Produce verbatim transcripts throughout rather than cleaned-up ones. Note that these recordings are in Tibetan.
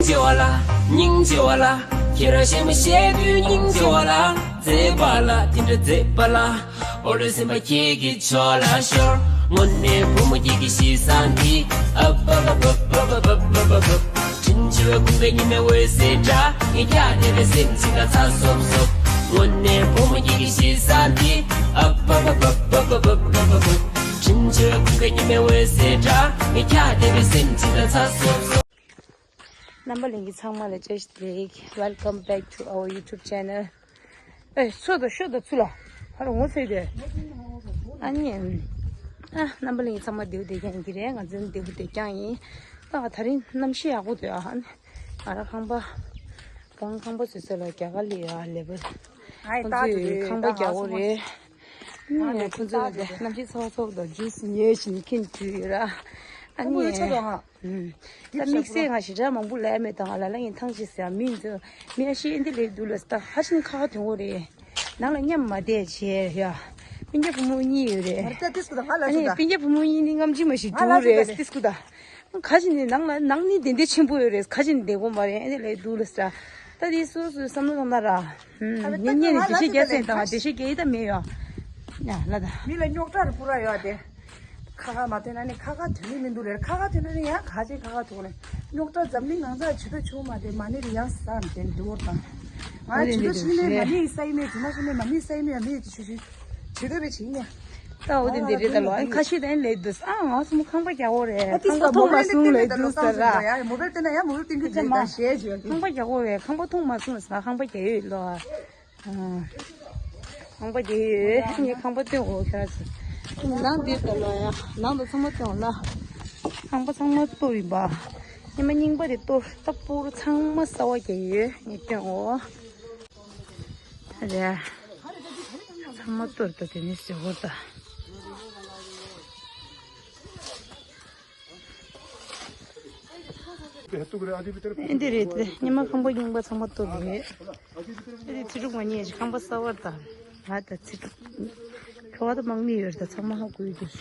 ཆེ་བ་ལ། སྙིང་རྗེ་བ་ལ། ཁྱེད་རང་གཞན་མ་བཤད་དུས་སྙིང་རྗེ་བ་ལ། མཛེས་པ་ལ་དེ་འདྲ་མཛེས་པ་ལ། འོ་ལོ་སེམས་པ་ཁྱེད་ཀྱི་ཕྱོགས་ལ་ཤོར། དངོས་གནས་བུ་མོ་ཁྱེད་ཀྱི་གཤིས་བཟང་འདི། ཨབ་ཨབ་ཨབ། དྲིན་ཆེ་བའི་ཁུངས་པའི་ཉི་མའི་འོད་ཟེར་འདྲ། ངས་ཀྱང་དེ་བས་སེམས་ཅིག་ལ་ཚ་སོབ་སོབ། དངོས་གནས་བུ་མོ་ཁྱེད་ཀྱི་གཤིས་བཟང་འདི། ཨབ་ཨབ་ཨབ། དྲིན་ཆེ་བའི་ཁུངས་པའི་ཉི་མའི་འོད་ཟེར་འདྲ། ངས་ཀྱང་དེ་བས་སེམས་ཅིག་ལ་ཚ་སོབ་སོབ། རྣམ་པ་ལྷན་རྒྱས་ཚང་མ་ལ་བཀྲ་ཤིས་བདེ་ལེགས། Welcome back to our YouTube channel. ཨེ་ཚོད་དང་ཤོད་དང་ཚུལ་ལ་ཧ་ར་ངོ་ཚོད་དེ། ཨ་ནི། ཨ་རྣམ་པ་ལྷན་རྒྱས་ཚང་མ་བདེ་པོ་བདེ་རྐྱང་ཡིན་གྱི་རེད། ང་ཚོ་བདེ་པོ་བདེ་རྐྱང་ཡིན། ད་ད་རིང་གནམ་གཤིས་ཡག་པོ་འདུག་ཨ་ནི། ང་རང་ཁང་པ། གང་ཁང་པ་བཟོས་ཚོད་ལ་རྒྱ་གར་ལི་ཡ་ལེ་བ། ཁོང་ཚོའི་ཁང་པ་རྒྱག་གོ་རེད། ཁོང་ཚོ་ལ་གནམ་གཤིས་ཚ་བ་ཚ་བོ་དང་ཇུས་ཉོས་ཤིང་ཁེངས་བསྡད་ཡོད་ར། ཨ་ནི། ད་དམིགས་བསལ་ང་ཞེ་དྲག་མང་པོ་ལབ་མེད། ད་ང་ལ་ལ་ཡིན་ཐང་ཆད་ཟེར་མི་ཚོ་མི་ཨ་ཤེས་འདི་ལས་འདུག་ལ་ད་ཧ་ཅང་ཁ་ཁ་དོན་གོ་རེད། ནང་ལ་མཉམ་མ་བསྡད་བྱས་ཡ། སྤུན་ཀྱག་བུ་མོ་གཉིས་ཡོད་རེད། ཨ་ནི་སྤུན་ཀྱག་བུ་མོ་གཉིས་ནི་རྔམ་བརྗིད་མ་ཞིག་འདུག་རེད་ཏིས་ཀུ་ད། ཁ་ཅིག་ནི་ནང་ལ་ནང་ནི་དེ་འདྲ་ཆེན་པོ་ཡོད་རེད། ཁ་ཅིག་ནི་བསྡད་དགོས་མ་རེད། ཨེ་འདི་ལས་སྡུག་ལ་ཟ། ད་དེ་སོ་སོའི་བསམ་བློ་བཏང་ན་ར། ཧུམ། ངེད་གཉིས་ནི་འགྲེལ་བཤད་རྒྱག་ཟེར་དང་འགྲེལ་བཤད་རྒྱག་ཡི་ད་མེད་ཡོ། ཡ་ལ་ད། མི་ལ་རྙོག་དྲ་རེ་སྤུ་ར་ཡོད་དེ། ཁ་ཁ་མ་ཐོན་ན་ནི་ཁ་ཁ་ཐོན་ནི་མི་འདུག་རེད། ཁ་ཁ་ཐོན་ན་ནི་ཡང་ག་ཅིག་ཁ་ཁ་ཐོན་ནི། རྙོག་དྲ་འཛམ་གླིང་ནང་ཚ་ཇུས་ཏོ་ཆུང་མ་དེ་མ་ནི་རི་ཡང་ས་དེ་འདུག་དང་། ང་ཇུས་ཏོ་ཆུང་ནི་མ་ནི་ས་ཡི་མེད་ཇུ་མ་ཆུང་ནི་མ་ནི་ས་ཡི་མེད་ཡ་མེད་ཅི་ཆུ་ཆུ། ཇུས་ཏོ་རེ་ཆི་ཡིན་ཡ། ད་འོ་དེ་འདི་རེད་ད་ལོ། ཨ་ཁ་ཤས་དེ་ལས་འདུག་ཨ་ང་སུ་མོ་ཁང་པ་རྒྱག་འོ་རེད། ཁང་པ་མཐོང་མ་སོང་ལས་འདུག་ཟེར་ར། མོ་བེལ་དེ་ན་ཡ་མོ་བེལ་ཏིང་གི་ཇེ་ད་ཞེ་ཇེ་ཡ་གི། ཁང་པ་རྒྱག་འོ་རེད། ཁང་པ་མཐོང་མ་སོང་ཟེར་ན་ཁང་པ་རྒྱག་ཡོད་ལོ། ཨ། ཁང་པ་རྒྱག་ཡོད། ངས་ཁང་པ་སྟོན་འོ་ཁྱོད་ར་ཚོ། ནང་འདིར་ད་ལོ་ཡ་ནང་དུ་ཚང་མ་སྟོན་ལ། ཁང་པ་ཚང་མ་གཏོར་ཡིན་པ། ཉི་མ་རྙིང་པ་དེ་གཏོར་ད་སྤོ་རུ་ཚང་མ་གསར་པ་རྒྱག་ཡོད། ངས་སྟོན་འོ། རེད། ཚང་མ་གཏོར་ད་དེ་ནས་ཟེར་བོ་ད། ཨེ་འདི་རེད་དེ། ཉི་མ་ཁང་པ་རྙིང་པ་ཚང་མ་གཏོར་རེད། ཨེ་འདི་ཚེ་དྲུག་མ་ཉེས་ཀྱི་ཁང་པ་གསར་པ་དང་། ང་ད་ཚེ་དྲུག་ཁ་བ་ད་དམག་མི་ཡོད་རེད། ད་ཚང་མ་ཧ་གོ་ཡོད་དུས།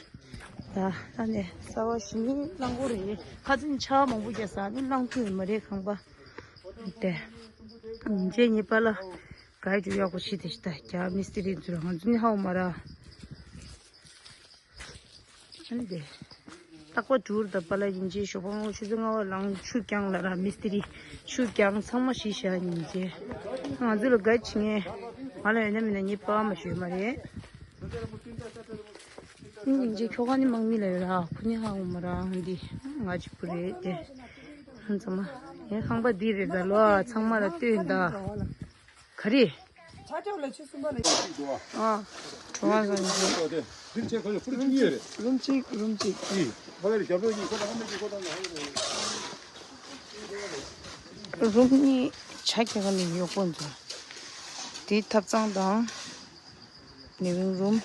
ད་ད་ནས་གསར་པ་ཞིག་ནི་བླང་དགོས་རེད། ཁ་ཚིན་ཆ་མང་པོ་རྒྱག་ས་ནི་བླང་ཐུབ་ཡོད་མ་རེད་ཁང་པ། དེ། རྗེས་ཉེས་པ་ལ། ག་ཡོད་ཡག་པོ་ཞིག་དེ་ཞིག་ད་རྒྱ་མི་སི་རི་ཚོ་ང་ཚོ་ནི་ཧ་གོ་མ་ར། ཨ་ནི་དེ། རྟག་པར་དྲུག་དང་པ་ལ་ཡིན་གྱི་ཞོགས་པ་སྔ་ཆུ་ཚོད་ལྔ་པ་ལངས་ཆུ་རྐྱང་ལ་ར་མི་སི་ཏི་རི་ཆུ་རྐྱང་ཚང་མ་ཞིག་བཞག་ཡིན་གྱི། ང་ཚོ་ལ་དགའ་བྱེད་མཁན་ང་ལ་ཡོད་ན་མིན་ན་ངའི་པ་མ་ཞུས་མ་རེད། ཨ་ནི་ཡིན་གྱི་ཁྱོ་ག་ནི་དམག་མི་ལ་ཡོད་ར་ཁོ་ནི་ཧ་གོ་མ་ར་འདི་ང་གཅིག་པུ་རེད་དེ། ཚང་མ་ངའི་ཁང་པ་འདི་རེད་ད་ལོ། ཚང་མ་ལ་ལྟོས་ད། ག་རེ། ཆ་ཆོག་ལ་ཆུ་གསུམ་པ་ལ། ཨ། གྲོ་བ་ཟ་ནི། འདིར་ཆེ་ཁ་ཡོད་པུ་རུ་ཆུ་ཡོད་རེད། རུམ་གཅིག་རུམ་གཅིག་ཨི། ཁོ་ལ་རི་རྒྱབ་ལོགས་ཀྱི་ཁོ་ལ་ཧ་མེད་ཀྱི་ཁོ་ལ་ན་ཧ་མེད། རུམ་གཉིས་ཆ་ཁྱེར་ག་ལ་ཡོད་ཀོན་ཚོ། དེ་ཐབ་ཚང་དང་། ལི་ཝིང་རུམ།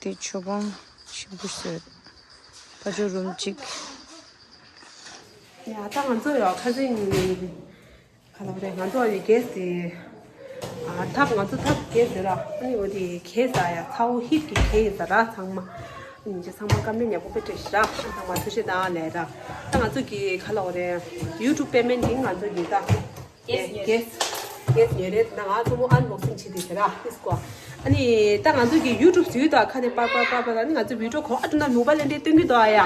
དེ་ཆུ་སྒང་ཤིང་བུ་ཟེར། ཕ་ཆོས་རུམ་གཅིག་ཡ་ད་ང་ཚོ་ཡ་ཁ་སང་ག་ལ་བ་རེད། ང་ཚོ་ཡི་གེ་སི་དེ། ཨ་ཐབ་ང་ཚོ་ཐབ་གེ་ཟེར་ར། ཨ་ནི་འོ་དེ་གེ་ཟ་ཡ་ཚ་བོ་ཧིད་ཀྱི་གེ་ཡི་ཟ་ར་ཚང་མ། ཨ་ནི་ཚང་མ་བཀའ་མོལ་ཉག་པོ་དཔེ་སྤྲད་ཤི་ར། ཚང་མ་ཐུགས་རྗེ་གནང་ལས་ར། ད་ང་ཚོ་གི་ག་ལ་བ་རེད། ཡུ་ཊུབ་པེ་མེན་ཊི་གི་ང་ཚོ་གི་ད། གེ་སི་ཉོས་རེད། ད་ང་ཚོ་མོ་ཨན་བོག་སིང་བྱེད་དེ་ཟེར་ར་ཨིས་ཀོ། ཨ་ནི་ད་ང་ཚོ་གི་ཡུ་ཊུབ་ཟུར་དུ་ཁ་ནས་པར་པར་པར་པར་ཨ་ནི་ང་ཚོ་བི་ཌི་ཡོ་ག་པར་འགྲོ་ན་མོ་བྷལ་ལས་འདྲེ་སྟོན་གི་འདུག་ཨ་ཡ།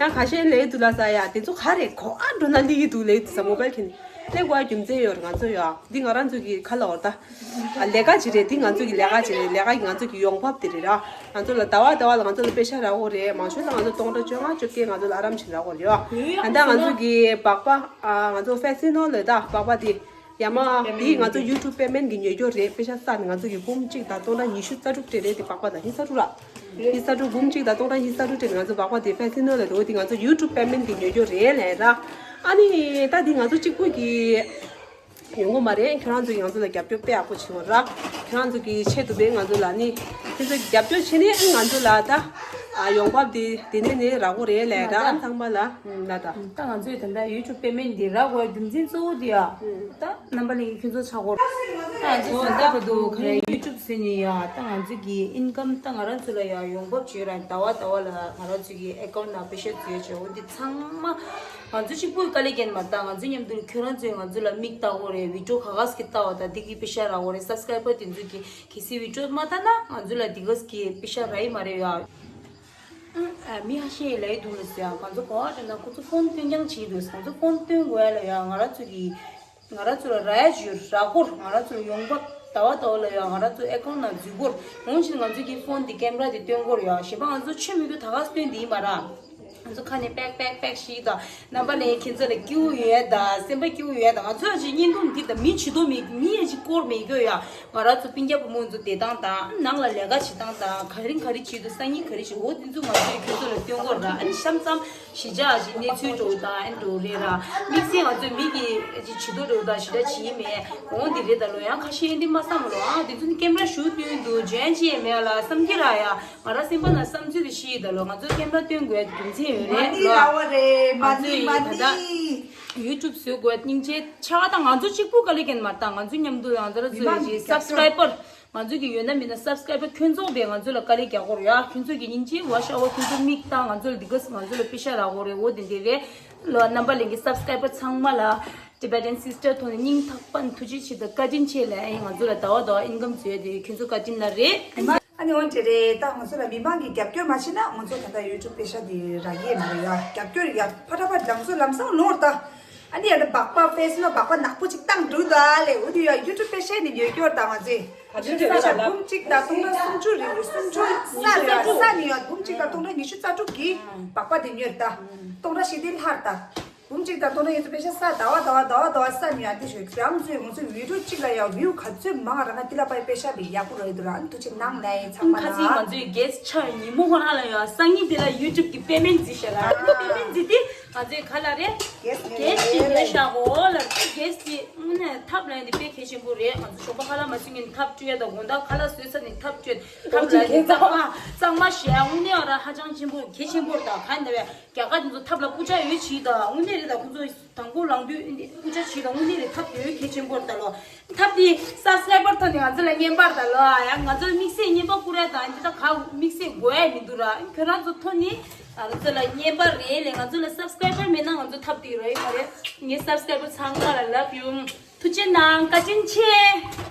ཡང་ཁ་ཤས་ལས་འདུག་ལ་ས་ཡ་དེ་ཚོ་ག་རེ་ག་པར་འགྲོ་ན་ལི་ཡི་འདུག་ལས་འདུག་ས་མོ་བྷལ་ཁྱེར་ནས་ལས་དགོས་རྒྱུ་མཚན་ཡོད་རེད། ང་ཚོ་ཡ་འདི་ང་རང་ཚོ་གི་ཁ་ལ་བར་ད་ལས་ཀ་ཅིག་རེད། འདི་ང་ཚོ་གི་ལས་ཀ་ཅིག་རེད། ལས་ཀ་གི་ང་ཚོ་གི་ཡོང་འབབ་དེ་རེད་ར། ང་ཚོ་ལ་ཟླ་བ་ཟླ་བ་ལ་ང་ཚོ་ལ་པེ་ཤ་རག་གོ་རེད། མང་ཤོས་ལ་ང་ཚོ་སྟོང་ཕྲག་བཅོ་ལྔ་བཅོ་བརྒྱད་ང་ཚོ་ལ་ཨ་རམ་ཞིག་རག་གོ་རེད་ཡ། ཨ་ད་ང་ཚོ་གི་སྦག་པ་ང་ཚོ་ཕེ་སི་ནོ་ལ་ད་སྦག་པ་དེ། ཡ་མ་དེ་ང་ཚོ་ཡུ་ཊུབ་པེ་མེན་ཊི་གི་ཉོ་རྒྱུ་རེད། པེ་ཤ་ས་ནི་ང་ཚོ་གི་འབུམ་གཅིག་དང་སྟོང་ཕྲག་ཉི་ཤུ་རྩ་དྲུག་སྤྲད་རེད། དེ་སྦག་པ་དང་ཉི་ཤུ་རྩ་དྲུག་ར། ཉི་ཤུ་རྩ་དྲུག་འབུམ་གཅིག་དང་སྟོང་ཕྲག་ཉི་ཤུ་རྩ་དྲུག་སྤྲད་ནི་ང་ཚོ་སྦག་པ་དེ་པེ་སི་ནོ་ལ་འདུག་དེ་ང་ཚོ་ཡུ་ཊུབ་པེ་མེན་ཊི་གི་ཉོ་རྒྱུ་རེད་ལས་ར། ཨ་ནི་ད་དེ་ང་ཚོ་གཅིག་པུ་གི་ཡོང་གི་མ་རེད། ཁྱེད་རང་ཚོ་ང་ཚོ་ལ་རྒྱབ་སྐྱོར་དཔེ་ཡག་པོ་བྱེད་དགོས་ར། ཁྱེད་རང་ཚོ་གི་ཆེད་དུ་དཔེ་ང་ཚོ་ལ་ནི་ཁྱེད་ཚོ་རྒྱབ་སྐྱོར་བྱེད་ནི་ང་ཚོ་ལ་ད་ཡོང་འབབ་དེ་དེ་ནས་ནས་རག་གོ་རེད་ལས་ར། ཨ་ཚང་མ་ལ་ལ་ད། ད་ང་ཚོས་དེ་འདྲ་ཡུ་ཊུབ་པེ་མེན་ཊི་འདི་རག་དགོས་རྒྱུ་མཚན་གཙོ་བོ་འདི་ཡ། ད་རྣམ་པ་ལྷན་རྒྱས་ཁྱོད་ཚོ་ཆགས་སྒོར། ད་ང་ཚོ་ད་ལྟ་བར་དུ་ག་རེ་ཡུ་ཊུབ་ཟེར་ནས་ཡ། ད་ང་ཚོ་གི་ཨིན་ཀམ་ད་ང་རང་ཚོ་ལ་ཡ་ཡོང་འབབ་བྱོས་ར། ཟླ་བ་ཟླ་བ་ལ་ང་རང་ཚོ་གི་ཨེ་ཀའུན་ཊི་ནང་པེ་ཤ་བཙལ་བྱས། འོ་འདི་ཚང་མ་ང་ཚོ་གཅིག་པུས་དཀའ་ལས་བརྒྱབ་མ་ད། ང་ཚོ་མཉམ་དུ་ཁྱོད་རང་ཚོས་ང་ཚོ་ལ་མིག་ལྟ་དགོས་རེད། བི་ཌི་ཡོ་ག་ག་ཟིག་གི་ལྟ་བ་ད་འདི་གི་པེ་ཤ་རག་དགོས་རེད། སབ་སི་ཀ་རའི་བར་དེ་ཚོ་གི་གལ་སྲིད་བི་ཌི་ཡོ་མ་ལྟ་ན་ང་ཚོ་ལ་འདི་ག་ཟིག་གི་པེ་ཤ་རག་གི་མ་རེད་ཡ། ཨ། མི་ཧ་ཤེས་ལའི་འདུག་ལ་ཟེར་ཡ། ང་ཚོ་གོ་བ་དྲན་ན་ཁོ་ཚོ་ཕོན་སྟོན་རྐྱང་བྱེད་འདུག་ང་ཚོ་ཕོན་སྟོན་དགོས་ཡ་ལ་ཡ། ང་རང་ཚོ་གི་ང་རང་ཚོ་ལ་རག་ཡ་ཅིག་ཡོད། རག་གོ། ང་རང་ཚོ་ལ་ཡོང་འབབ་ཟླ་བ་ཟླ་བ་ལ་ཡ་ང་རང་ཚོ་ཨེ་ཀའུན་ཊི་ནང་འཛུལ་གོ། འོང་ཕྱིན་ང་ཚོ་གི་ཕོན་དེ་ཀེམ་ར་དེ་སྟོན་གོ་ཡ། གཞན་པ་ང་ཚོ་ཆོས་མི་འདུག་ད་ག་སྟོན་དེ་ཡིན་པ་ར། ང་ཚོ་ཁ་ནས་པེག་པེག་པེག་ཤིག་དང་། རྣམ་པ་ལྷན་རྒྱས་ཁྱེད་ཚོ་ལ་སྐྱིད་པོ་ཡོད་ད། སེམས་པ་སྐྱིད་པོ་ཡོད་ད། ང་ཚོ་ཡང་ཅིག་བརྙན་ཐུང་འདི་དང་མི་བྱེད་དོ་མི་མི་ཡང་ཅིག་སྐོར་མེད་རྒྱུ་ཡ། ང་རང་ཚོ་སྤུན་ཀྱག་བུ་མོ་ཚོ་བསྡད་སྟངས་དང་། ནང་ལ་ལས་ཀ་བྱེད་སྟངས་དང་། ག་རེ་ག་རེ་བྱེད་འདུག་སང་ཉིན་ག་རེ་བྱེད། འོ་འདི་ཚོ་ང་ཚོས་ཁྱོད་ཚོ་ལ་སྟོན་གོ་ར། ཨ་ནི་གཤམ་ཙམ་ཞི་འཇགས་ཀྱི་གནས་ཚུལ་འགྲོ་དང་། ཨ་ནི་འགྲོ་རེད་ར། དམིགས་བསལ་ང་ཚོས་མི་གི་ཅིག་བྱེད་དོ་འགྲོ་དང་ཞི་འཇགས་བྱེད་མེད། འོ་འདི་རེད་ད་ལོ། ཡང་ཁ་ཤས་འདི་མ་བསམ་རོགས་ཨ། འདི་ཚོ་ནི་ཀེམ་ར་ཞུ་སྟོན་འདུག་འཇོན་ཅི་ཡང་མེད་ལ་བསམ་གྱི་ར་ཡ། ང་རང་སེམས་པ་ནང་བསམ་ཚུལ་དེ་ཤི་ཡི་ད་ལོ། ང་ཚོ་ཀེམ་ར་སྟོན་དགོས་རྒྱུ་མཚན་ཡོད་རེད་ལོ། ང་ཚོ་ཡི་ད་ལྟ་ཡུ་ཊུབ་བཟོ་དགོས་སྙིང་རྗེ་ཆེ་བ་དང་། ང་ཚོ་གཅིག་པུ་དཀའ་ལས་བརྒྱབ་མ་ད། ང་ཚོ་མཉམ་དུ་ང་ཚོ་ར་ཚོའི་སབ་སི་ཀ་རའི་བར་ང་ཚོ་གི་ཡོད་ན་མེད་ན་སབ་སི་ཀ་རའི་བར་ཁྱོད་ཚོ་བས་ང་ཚོ་ལ་དཀའ་ལས་རྒྱག་གོ་ར་ཡ། ཁྱོད་ཚོ་གི་སྙིང་རྗེ་བ་ཤ་བ། ཁྱོད་ཚོ་མིག་ད་ང་ཚོ་ལ་འདི་ག་ང་ཚོ་ལ་པེ་ཤ་རག་གོ་རེད། འོ་དེ་འདི་རེད་ལོ། རྣམ་པ་ལྷན་རྒྱས་སབ་སི་ཀ་རའི་བར་ཚང་མ་ལ་Tibetan Sister ཐོག་ནས་སྙིང་ཐག་པ་ནས་ཐུགས་རྗེ་ཆེ་དང་བཀའ་དྲིན་ཆེ་ལ། ཨེ་ང་ཚོ་ལ་ཟླ་བ་ཟླ་བ་ཨིན་ཀམ་བཟོས་ཏེ་ཁྱོད་ཚོ་བཀའ་དྲིན་ལ་རེད། ཨ་ནི་འོན་ཏེ་རེད་ད། ང་ཚོ་ལ་མི་མང་གིས་རྒྱབ་སྐྱོར་མ་བྱས་ན་ང་ཚོ་ད་ལྟ་ཡུ་ཊུབ་པེ་ཤ་འདི་རག་གི་མ་རེད་ཡ། རྒྱབ་སྐྱོར་ཡ་ཕ་ཏ་ཕ་ལམ་སང་ལམ་སང་ནོར་ད། ཨ་ནི་ཡ་ད་སྦག་སྦག་ཕེ་སི་ལ་སྦག་སྦག་ནག་པོ་ཅིག་བཏང་འདུག་ད་ལེ། འོ་དེ་ཡ་ཡུ་ཊུབ་པེ་ཤ་ནི་ཉོ་སྐྱོར་ད་ང་ཚོས། ད་ཡུ་ཊུབ་པེ་ཤ་འབུམ་གཅིག་དང་སྟོང་ཕྲག་སུམ་ཅུ་རེད། སུམ་ཅུ་ས་རེད་ཡ། ས་ནི་ཡ་འབུམ་གཅིག་དང་སྟོང་ཕྲག་ཉི་ཤུ་རྩ་དྲུག་གི་སྦག་སྦག་དེ་ཉོས་ད། སྟོང་ཕྲག་བཞི་དེ་ལྷག་ད། འབུམ་གཅིག་དང་སྟོང་ཕྲག་ཉི་ཤུ་པེ་ཤ་ས་ཟླ་བ་ཟླ་བ་ཟླ་བ་ཟླ་བ་ས་ཉོ་ཡ་དེ་ཞོད་ཀྱི། ཨ་ང་ཚོས་ང་ཚོའི་བི་ཌིའོ་གཅིག་ལ་ཡང་བིའུ་ག་ཚོད་མང་ར་ན་དེ་ལ་པའི་པེ་ཤ་བི་ཡག་པོ་རེད་འདུག་ར། ཨ་ནི་ཐུགས་རྗེ་གནང་ལེ་ཚང་མ་ཁ་ལ། ཚིག་ང་ཚོའི་གེ་སི་ཆ་ཉིན་མོ་ཁོ་རང་ལ་ཡང་སང་ཉིན་དེ་ལ་ཡུ་ཊུབ་ཀྱི་པེ་མེན་ཊི་རྩིས་ཤག་ར། ཨ་ནི་པེ་མེན་ཊི་རྩིས་དེ་ང་ཚོའི་ཁ་ལ་རེད། གེ་སི་གེ་སི་ཅིག་ཡོད་ཤག་འོ་ལ། གེ་སི་དེ་དངོས་གནས་ཐབ་ལ་ཡང་དེ་དཔེ་གལ་ཆེན་པོ་རེད། ང་ཚོ་ཞོགས་པ་ཁ་ལག་མ་བཟོས་ངན་ཐབ་སྤྲོད་ཡ་དང་། དགོང་དག་ཁ་ལག་བཟོས་ཚར་ནས་ཐབ་སྤྲོད། ཐབ་ལ་ཡང་གཙང་མ་གཙང་མ་བཞག་ཡ་དངོས་གནས་ཡང་ར་ཧ་ཅང་ཆེན་པོ་གལ་ཆེན་པོ་རེད། ད་ག་ཡིན་ན་བས། རྒྱ་གར་དེ་ཚོ་ཐབ་ལ་སྐུ་ཕྱྭ་ཡོད་བྱས་ད། དངོས་གནས་རེད་ད། ཁོང་ཚོ་དང་པོ་ལངས་དུས་སྐུ་ཕྱྭ་བྱས་ད། དངོས་གནས་རེད། ཐབ་དེ་ཡོད་གལ་ཆེན་པོ་རེད་ད་ལོ། ཐབ་དེ་སབ་སི་ཀ་རའི་བར་ཐོག་ནས་ང་ཚོ་ལ་རྔན་པར་ད་ལོ། ཡང་ང་ཚོ་ལ་དམིགས་བསལ་རྔན་པ་བསྐུར་ཡ་དང་འདི་ད་ག་དམིགས་བསལ་དགོས་ཡ་མི་འདུག་ར། ཁྱོད་རང་ཚོ་ཐོག་ནས་ང་ཚོ་ལ་རྔན་པར་རེད་ལས། ང་ཚོ་ལ་སབ་སི་ཀ་རའི་བར་མེད་ན་ང་ཚོ་ཐབ་དེ་རག་གི་མ་རེད། ངའི་སབ་སི་ཀ་རའི་བར་ཚང་མ་ལ་ལབ་ཡོང་། ཐུགས་རྗེ་གནང་། བཀའ་དྲིན་ཆེ།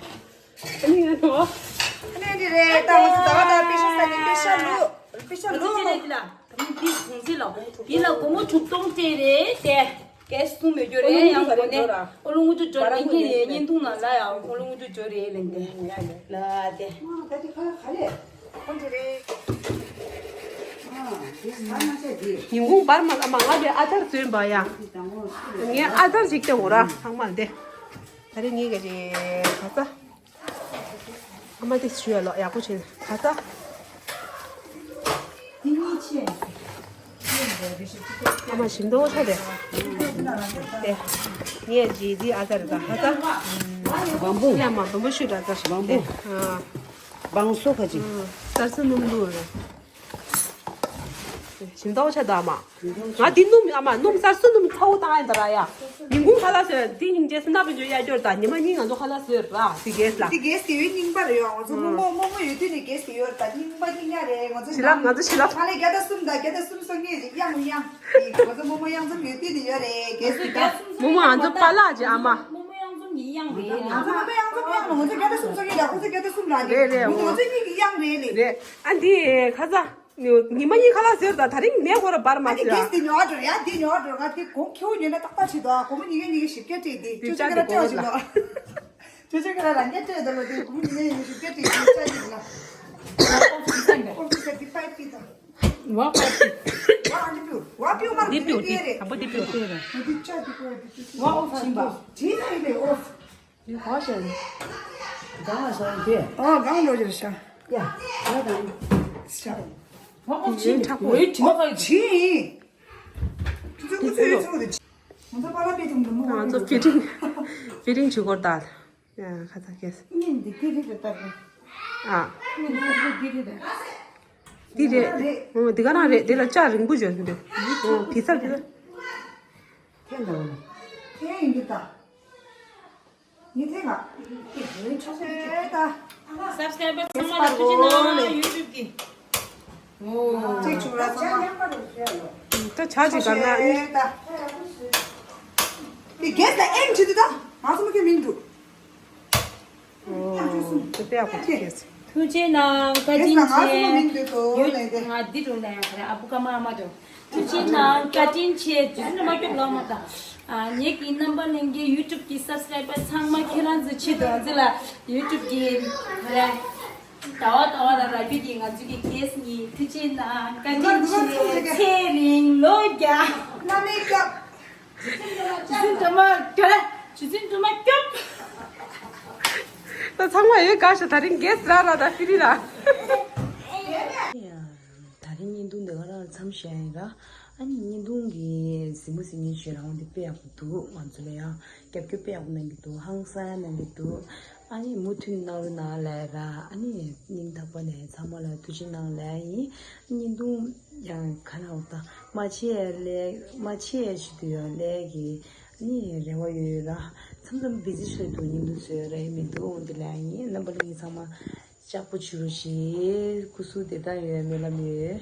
ཨ་ནི་ཡ་ནོ། ཨ་ནི་འདི་རེད་ད། ང་ཚོ་ཟླ་བ་ཟླ་བ་པེ་ཤ་ཟ་ནི་པེ་ཤ་ལུ། པེ་ཤ་ལུ། ཨ་ནི་འདི་ལ་ད་མི་འདི་གོང་ཚད་ལ་འདི་ལ་སྒོར་མོ་དྲུག་སྟོང་སྤྲད་རེད་དེ། གལ་སྲིད་མེད་རྒྱུ་རེད། ཡང་སྒོ་ནས་ཨོ་ལོ་དངུལ་ཆུ་འབྱོར་རེད། ངེད་ཀྱི་བརྙན་ཐུང་ནང་ལ་ཡང་ཨོ་ལོ་དངུལ་ཆུ་འབྱོར་རེད་ལན་དེ་ལ་དེ། ཨ་ད་དེ་ཁ་ལ་ཁ་ལས་ཁོང་ཚོ་རེད། ཨ་དེ་ས་ན་ཆ་དེ། ཉིན་གུང་བར་མ་ལ་མ་ང་དེ་ཨ་ཐར་བཟོས་པ་ཡ། ངས་ཨ་ཐར་ཞིག་སྟེར་འོ་ར་ཚང་མ་དེ། ད་རེས་ངེད་ཀྱི་རེད་ག་ས། ཨ་མ་དེ་ཞུ་ཡ་ལོ་ཡག་པོ་བྱས་ཁ་ས། དེ་གཉིས་ཆེ། ཨ་མ་ཞིམ་མདོག་ཆ་རེད། དེ། ངས་ཇི་ཇི་ཨ་ཙ་རེད་ད་ཧ་ཙ། བམ་པུ། ཡ་མ་བམ་པུ་ཤུ་ད་ཙ། བམ་པུ། དེ། ཨ། བང་སོ་ཁ་ཅིག་ཨ། སར་སུ་སྣུམ་ལུག་རེད། ཞིམ་མདོག་ཆ་ད་མ། ང་འདི་སྣུམ་ཨ་མ་སྣུམ་སར་སུ་སྣུམ་ཚ་བོ་བཏང་ཡ་ད་ར་ཡ། ཉིན་གུང་ཁ་ལག་ཟོས་དེ་སྙིང་རྗེ་སེམས་ནག་པོ་བྱོས་ཡ་སྐྱོར་ད་ཉི་མ་གཉིས་ང་ཚོ་ཁ་ལག་ཟོས་ར་དེ་གེས་ལ། དེ་གེས་དེ་ཡོད་རྙིང་པ་རེད་ཡོད། ང་ཚོ་རྨོ་མོ་རྨོ་མོ་ཡོད་དུས་ནས་གེས་དེ་ཡོད་ད་རྙིང་པ་རྙིང་ཡ་རེད། ང་ཚོ་ཞི་ལབ་ང་ཚོ་ཞི་ལབ། ཁ་ལག་བརྒྱ་དང་གསུམ་དང་བརྒྱ་དང་གསུམ་སོ་ངེས་ཡང་ཡང་། ང་ཚོ་རྨོ་མོ་གཡང་འཛོམས་ཡོད་དུས་ནས་ཡོད་རེད་གེས་དེ་ད། རྨོ་མོ་ང་ཚོ་པཱ་ལགས་ཀྱི་ཨ་མ། རྨོ་མོ་གཡང་འཛོམས་ཡིན་ཡང་རེད། ང་ཚོ་རྨོ་མོ་གཡང་འཛོམས་གཡང་ལ་ང་ཚོ་བརྒྱ་དང་གསུམ་སོ་ངེས་ལ་ཁོ་ཚོ་བརྒྱ་དང་གསུམ་ལ་རེད། རེད་རེད། ང་ཚོ་གཉིས་ཀྱི་གཡང་རེད་ལེ། རེད། ཨ་འདི་ཁ་ས། ཉི་མ་གཉིས་ཁ་ལག་ཟེར་ད་ད་རིང་ནས་ཁོ་ར་བར་མ་ཨ་ནི་ཟེར་གེས་དེ་ཉོ་བ་འགྲོ་ཡ་དེ་ཉོ་བ་འགྲོ་ང་དེ་གོང་ཁེའུ་ཉོས་ན་ཏག་ཏག་བྱེད་དོ། སྒོར་མོ་ཉིས་བརྒྱ་ཉིས་བརྒྱ་བཞི་བརྒྱ་སྤྲད་དེ་ཅོ་ཅོ་ཁ་ར་སྤྲད་བ་བྱེད་དོ། ཅོ་ཅོ་ཁ་ར་རང་རྒྱ་སྤྲད་དོ་ལོ། དེ་སྒོར་མོ་ཉིས་བརྒྱ་ཉིས་བརྒྱ་བཞི་བརྒྱ་སྤྲད་དེ་ཅ་ཅིག་ལ། ཨོ་ཕི་སར་དེ་ཨོ་ཕི་སར་དེ་པའི་པི་དང་། ཝ་པའི་པི། ཝ་ཨ་འདི་པིའུ་ཝ་པིའུ་མ་རུ་འདི་པིའུ་དེ་རེད། དང་པོ་འདི་པིའུ་དེ་རེད། ང་དེ་ཅ་དེ་པའི་པི་ཅི་ཅི་ཝ་ཨོ་ཕི་སར་དེ་པིའུ་དེ་ན་ཡིན་པའི་ཨོ། ག་ལ་ཤར་དེ། ཨ་གང་ལོ་ཅིར་ཤར། ཡ། ཡ་དང་། ཤར། ཨོ་ཅི་ཆག་པོ། ཨོ་ཅི། ཁྱོད་ཚོ་ཨུ་ཚོ་ཡོད་ཚོ་དེ། ང་ཚོ་པ་ལ་པེ་ཐུང་དུ་མོ། ང་ཚོ་ཕི་ཊིང་། ཕི་ཊིང་བྱེད་སྐོར་ད། ཡ་ཁ་ཚ་ཁེས། ཉིན་འདི་ཀི་རི་རེད་ད་རེད། ཨ། ཉིན་འདི་ཀི་རི་རེད། འདི་རེད། རེད། ཨོ་འདི་ག་རང་རེད། འདི་ལ་ལྕགས་རིང་པོ་བྱོས་འདུག་ཨོ་བི་ཚ་བི་ཚ། ཁྱེད་འདྲ་བ་ལ། ཁྱེད་ཡིན་འདི་ད། ངས་ཐེངས་ལ། ངའི་ཆུ་ཚོད་ད། སབ་སི་ཀ་རའི་བར་ཚང་མ་ལ་ཐུགས་རྗེ་གནང་། ཡུ་ཊུབ་གི། ཨོ། གཅིག་བྱུང་ར་ཚང་མ། ད་ཆ་ཅིག་ག་ན་ཨེ། ད། དེ་གེས་ལ་ཨེམ་བྱེད་དུ་ད། ང་ཚོ་མི་ཁྱོད་མིན་འདུག་ཨོ། དེ་དཔེ་ཡག་པོ་ཅིག་གེས། ཐུགས་རྗེ་གནང་། བཀའ་དྲིན་ཆེ། ཡུ་ང་འདི་འགྲོ་ལ་ཡང་ཁ་ར་ཨ་བུ་ཀ་མ་ཨ་མ་འགྲོ། ཐུགས་རྗེ་གནང་། བཀའ་དྲིན་ཆེ། རྗེས་སུ་མ་སྐྱོབ་ལོ་མ་ད། ངེད་ཀྱི་རྣམ་པ་ལྷན་རྒྱས་ཡུ་ཊུབ་ཀྱི་སབ་སི་ཀ་རའི་བར་ཚང་མ་ཁྱེད་རང་ཚོའི་ཆེད་དུ་ང་ཚོ་ལ་ཡུ་ཊུབ་ཀྱི་ཁ་ར་ཟླ་བ་ཟླ་བ་ལ་ར་བི་གི་ང་ཚོ་གི་གེས་ནི་ཐུགས་རྗེ་གནང་། བཀའ་དྲིན་ཆེ། ཚེ་རིང་ལོ་བརྒྱ། བླ་མའི་སྐྱབས། ཇུ་ཆེན་སྒྲོལ་མ་སྐྱོབ། ཇུ་ཆེན་སྒྲོལ་མ་སྐྱོབ། ད་ཚང་མ་ཡོད་དགའ་ཤོག་ད་རིང་གེས་ར་ར་ད་ཕི་རི་ར། ད་རིང་བརྙན་ཐུང་འདི་ག་རང་མཚམས་བཞག་ཡིན་ར། ཨ་ནི་བརྙན་ཐུང་གི་གཟིགས་མོ་གཟིགས་མཁན་བྱོས་རང་འདི་དཔེ་ཡག་པོ་འདུག་ང་ཚོ་ལ་ཡང་རྒྱབ་སྐྱོར་དཔེ་ཡག་པོ་གནང་གི་འདུག་ཧང་སང་གནང་གི་འདུག་ཨ་ནི་མུ་མཐུད་གནང་རོགས་གནང་ལབ་ར། ཨ་ནི་སྙིང་ཐག་པ་ནས་ཚང་མ་ལ་ཐུགས་རྗེ་གནང་ལབ་ཡིན། བརྙན་ཐུང་ཡང་ག་ལ་འོ་ད་མ་ཆེ་ལས་མ་ཆེ་ཞིག་ཏུ་ཡང་ལས་ཀྱི་ཨ་ནི་རེ་བ་ཡོད་ར། མཚམས་མཚམས་བི་ཟི་ཆགས་འདུག་བརྙན་ཐུང་བཟོས་ར་ཡིན་མི་འདུག་འོང་དེ་ལབ་ཡིན། རྣམ་པ་ལྷན་རྒྱས་ཚང་མ་ལྕགས་པོ་བྱུ་རུ་ཞིག་སྐུ་གཟུགས་བདེ་ཐང་ཡོད་སྨོན་ལམ་ཡོད།